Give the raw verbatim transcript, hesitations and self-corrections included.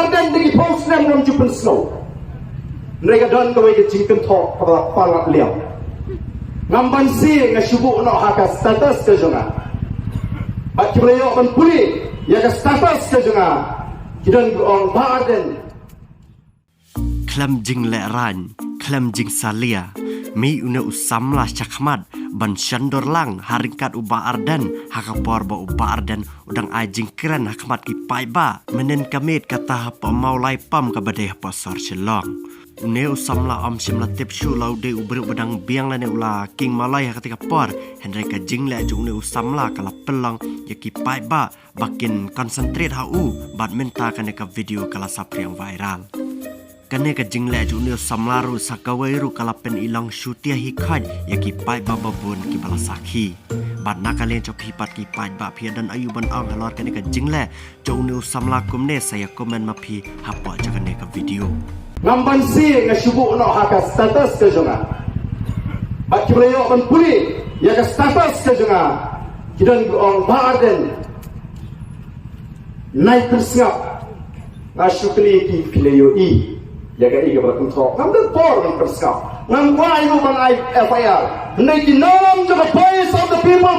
Ardent da ki phew snem ngam ju pynsngew. Hynrei ka don kawei ka jingkynthoh kaba palat liang. Ngam banse nga shu buh noh ha ka status ka jong nga. Bad kiba la ïoh ban pule ïa ka status ka jong nga, ki don kiba ong Bah Ardent. Khlem jinglehrain, khlem jingsalia, mih une u samla shakhmat ban shon dur lang ha ryngkat u Bah Ardent ha ka por ba u Bah Ardent u dang ai jingkren ha khmat ki paidbah. Mynnin ka miet kata hapoh Mawlai Pump kaba dei hapoh sor Shillong. Une u samla um shym la tip shuh la u dei u briew ba dang biang lane u la king Mawlai ha kata ka por. Hynrei ka jingleh jong une u samla ka la pynlong ïa ki paidbah ba kin concentrate ha u, bad mynta kane ka video ka la saphriang viral. Kane ka jingleh jong une u samla ruh sa kawei ruh ka la pynlong shutia hi khot ïa ki paidbah ba bun kiba la sakhi. Bad na ka liang jong phi pat ki paidbah, phi don aïu ban ong halor kane ka jingleh jong une u samla kumne? Sa ïa comment ma phi hapoh jong kane ka video. Ngam banse nga shu buh noh ha ka status ka jong nga. Bad kiba la ïoh ban pule ïa ka status ka jong nga, ki don kiba ong Bah Ardent. Nai pynsngap. Nga shu kylli ki, phi la ïohi ïa kaei kaba la kynthoh? Ngam don por ban pynsngap. Ngam kwah ïa u ban ai F I R. Hynrei ki nongïalam jong ka Voice of the People